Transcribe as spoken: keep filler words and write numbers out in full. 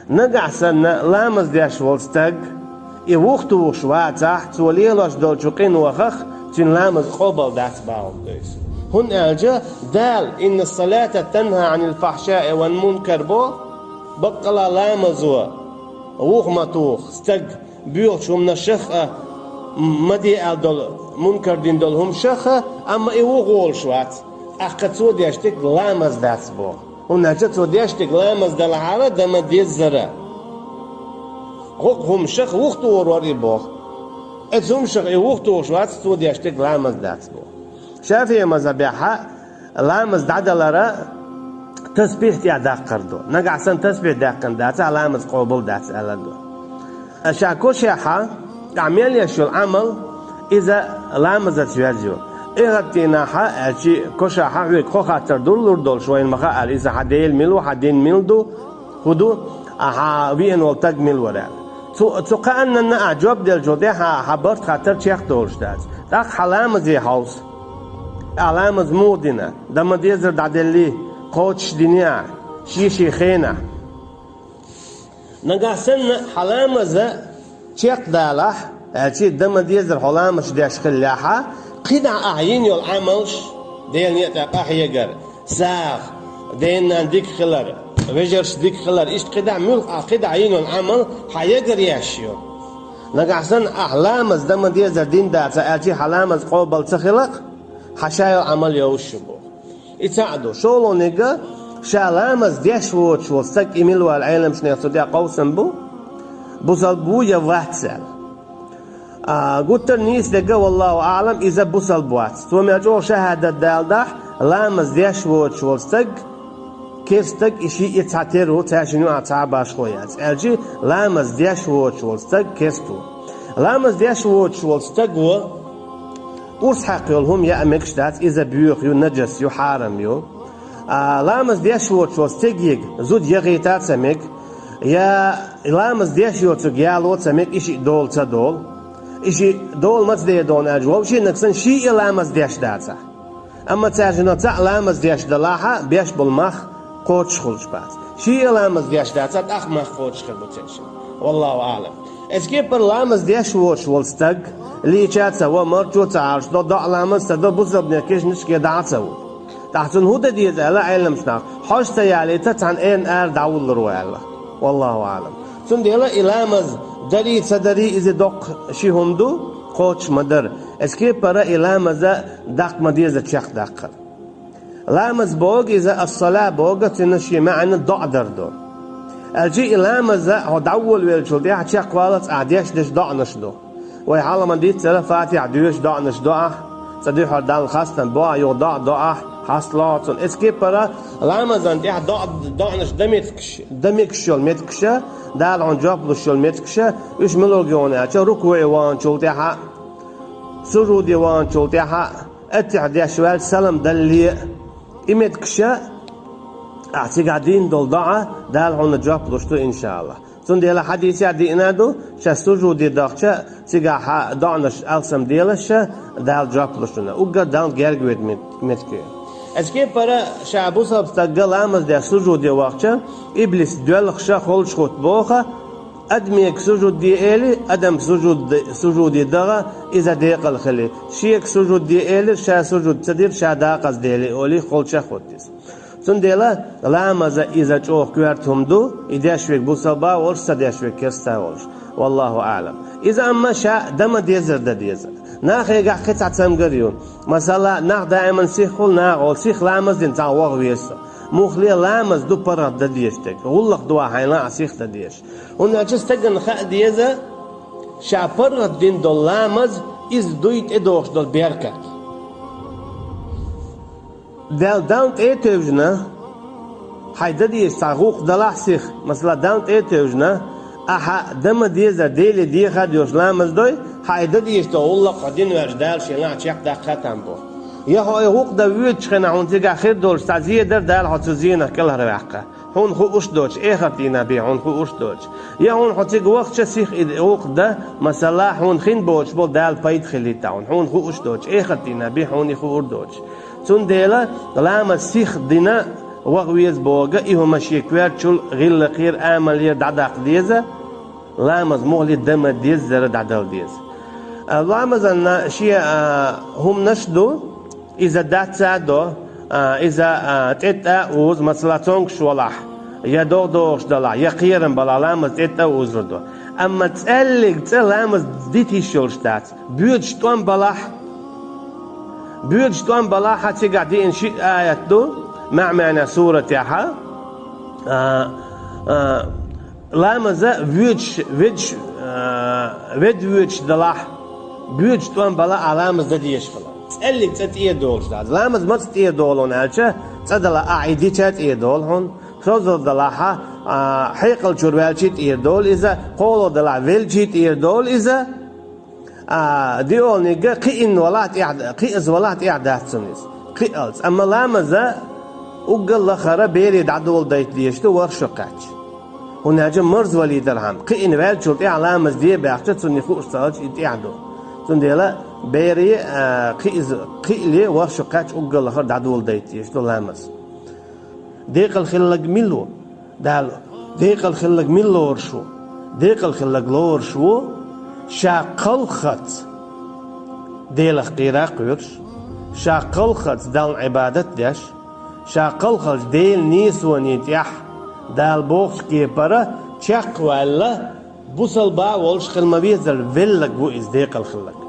Нагахь санна ламаз деш волу стаг, и вухтухуш вацахь, цо лелош долчу къиношах цуьнан ламаз къобал дац боху. ХӀунда аьлча Дала: «Инна салата танха анил фахшаи ван мункар», – бо, баккъала ламазо вух ма туху стаг боьхачу хӀуманашах а, ма де аьлла долу мункар дина долу хӀуманашах а, амма и вух волуш вац. ТӀаккха цо деш дерг ламаз дац боху. ХӀунда аьлча цо деш дерг ламаз далахьара, дан ма-деззара. ХӀокху хӀуманашах вухтухур вара и боху. Оцу хӀуманашах и вухтухуш вац, цо деш дерг ламаз дац боху. ШафиӀи мазхьабехь ламаз дӀадалара тасбихь тӀехь даккхар ду. Нагахь санна тасбихь даьккхина дацахь, ламаз къобал дац аьлла ду. Ша кошехь, тӀехь мел еш йолу Ӏамал, иза ламазаца йоьзна ю. Эхарт дийнахь, аьлчи кошахь хьоьга кхо хаттар дур лур долуш вайна ма хаъара, иза хьан Дела мила ву, хьан дин мила ду, хӀун ду, а хьан веана волу стаг мила вара аьлла. Цу, цу кхааннанна ахь жоп деллачул тӀаьхьа хьан барт хаттар чекхдолуш дац. ТӀаккха хьан ламазе хьовса. Ахь ламаз муха дина? Дан ма-деззара дӀаделлий, кхочуш диний ахь, шен-шен хенахь? Нагахь санна хьан ламаз чекхдалахь, аьлчи дан ма-деззара хьо ламаз деш хиллехь, кхидӀа ахь йина йолу Ӏамалш, Делан некъа тӀе къахьегар, сагӀа, ден-ненан дика хилар, вежаршна дика хилар, иштта кхидӀа муьлхха ахь кхидӀа йина йолу Ӏамал хьан ягар еш ю. Нагахь санна ахь ламаз дан ма-деззара дина дацахь, аьлчи хьан ламаз къобал ца хилахь, хьан ша йолу Ӏамал йовш ю боху. И цхьаъ ду. ШолгӀаниг, ша ламаз деш воцуш волу стаг и мила ву аьлла, Ӏеламчу нехан цу тӀехь къовсам бу, бусалба ву я вац аьлла. А, гуттар а нийса дерг, валлаху аӀлам, иза бусалба вац. Цо мел чӀогӀа шахӀадат даладахь, ламаз деш воцуш волу стаг, керста стаг, и шиъ, и цхьа тера ву, цаьршинна юкъахь цхьа а башхо яц. Аьлчи ламаз деш воцуш волу стаг керста ву. Ламаз деш воцуш волу стаг ву, урс хьаькхна йолу хӀума яа мегаш дац, иза боьха ю, нажас ю, хьарам ю. А, ламаз деш воцуш волу стегега зуда яхийта а ца мега, я ламаз деш йоцург яло а ца мега, и шиъ дола ца долу. И шиъ дола маца дедона аьлча, вовшийн нагахь санна шиъ а ламаз деш дацахь. Амма цаьршиннах цхьаъ ламаз деш далахь, беш болу мах кхочуш хуьлуш бац. Шиъ а ламаз деш дацахь, тӀаккха мах кхочуш хир бу цаьршиннах. Валлаху аӀлам. Эцу кепара ламаз деш воцуш волу стаг, лийча а ца во, марчо а ца Ӏалашдо, доӀа ламаз а ца до, бусалба нехан кешнашка дӀа а ца во. ТӀаккха цунна хӀун дан деза аьлла Ӏеламчу наха, хьожа ца ялийта, цхьана эрна ара дӀавуллур ву аьлла. Валлаху аӀлам. Цундела и ламаз дарий, ца дарий, иза доккха ши хӀума ду, кхочуш ма дара. Эцу кепара и ламаз даккха ма деза чекхдаккхар. Ламаз боху иза, ас-сала боху, цуьнан шен маьӀна доӀа дар ду. Аьлча и ламаз хьо дӀаволавеллачул тӀаьхьа чекхваллалц ахь деш-деш доӀанаш ду. Вай хьалха ма дийццара, Фатихьа доьшуш доӀанаш до ахь, цкъа дуьххьара Далла хастам бо ахь, юха доӀа до ахь, хьасталахь цунна. Эцу кепара ламазан тӀехь доӀа, доӀанаш дан меттигаш, дан мегаш йолу меттигаш, Дала хьуна жоп луш йолу меттигаш, уьш мила йогӀу аьлча, рукуӀе ваханчул тӀаьхьа, сужуде ваханчул тӀаьхьа, аттахьият деш ваьлча салам далале, и меттигаш, ахь цигахь дийна долу доӀа, Дала хьуна жоп луш ду, иншааллахь. Цундела хьадисехь а деана ду, ша сужуде дахча, цигахь хьан доӀанаш алсам делаш, Дала жоп луш ду. Уггар Далла герга веда мет-, меттиг ю. Эцу кепара ша бусалба стаг ламаз деш сужуде вахча, иблис доьлхуш, холчухутту боху, адамега сужуд де эли, адам сужуд-, сужуде даха, иза декъала хили. Шега сужуд де эли, ша сужуд ца дира, ша дакъаза дели, олий, холча а хӀутту иза. Цундела ламаза иза чӀогӀа коьрта хӀума ду, и деш верг бусалба волуш, ца деш верг керста волуш. Валлаху аӀлам. Иза амма ша дан ма-деззара дан деза. Нахегахь кхин цхьа цамгар ю. Масала, нах даиман сиххула нахала, сиха ламаз дина цхьа ваха веза со. Муххале ламаз ду паргӀат дан дезаш дерг. ГӀуллакх ду ахь хьайна а сиха дан дезаш. ХӀунда аьлча стагана хаа деза, ша паргӀат дина долу ламаз, иза дуй тӀедогӀуш долу беркат. Дал-, Далла тӀе а тевжина, хьайн дан дезаш цхьа гӀуллакх далахь сиха, масала, Далла тӀе а тевжина, ахьа дан ма-деззара Деле деха а доьшуш ламаз дой, хьайн дан дезаш долу гӀуллакх хьо дина ваьлча Дала шен лаахь чекхдаккха а там бу. Я хьо и гӀуллакх дан воьдучу хенахь хьуна цигахь хир долуш цхьа зен дара, Дала хьо цу зенах кӀелхьарваьккха. Хьуна хууш доцуш, эхарт дийнахь бен хьуна хууш доцуш. Я хьуна хьо цига вахча сиха и гӀуллакх дан, масала, хьуна хин боцуш болу Дала пайда хилийта хьуна, хьуна хууш доцуш, эхарт дийнахь бен хьуна и хуур доцуш. Цундела ламаз сиха дина, ваха веза боху, и хӀума шен коьртачул гӀиллакхера, амалера дӀадаккха деза, ламаз мухӀли дан ма деззара дӀадала деза. А, ламазан шен, а, хӀуманаш ду, иза дац а до, а, иза, а, тӀе а узу, масала, цомгуш валахь, я догӀа догӀуш далахь, я кхерам балахь, ламаз тӀе а узур ду. Амма цӀеллиг цӀа ламаз дита йиш йолуш дац. Боьдуш тӀом балахь, боьдуш тӀом балахь, хьан цигахь деана шиъ аят ду, маьӀ-маьӀна суратехьа, а, а, ламаза воьдуш, ведуш, а, ведда воьдуш далахь, боьдуш тӀом балахь, а ламаз дан дезаш хилар. ЦӀеллиг цӀа тӀера долуш дац. Ламаз маца тӀера долу хьуна аьлча, цӀа далахь ахь и дича тӀера долу хьуна, шозза далахьа, а, хьекъал чуьра ваьлча тӀера долу иза, кхоалгӀа далахь велча тӀера долу иза, а, диолниг кхиъна валахь тӀехь, кхиаза валахь тӀехь дац цунна иза. Кхиалц. Амма ламаза уггар лахара бере дӀадоладайта дезаш ду ворхӀ шо кхаьчча. ХӀунда аьлча марзвалий дархьама, кхиъна ваьллачул тӀехь ламаз де баьхча, цунна хууш ца хилча, и тӀехь ду. Цундела бере, а, кхиаза, кхиале ворхӀ шо кхаьчча уггар лахара дӀадоладайта дезаш ду ламаз. Декъала хилларг мила ву? Дала, декъала хилларг мила лоруш ву? Декъала хилларг лоруш ву, ша кхалхаца Делах кхера кхоьруш, ша кхалхаца Далла Ӏибадат деш, ша кхалхалча Делан нийсоне тӀехь Дала бохучу кепара чекхваьлла, бусалба а волуш хила ма веззара велларг ву иза декъала хилларг.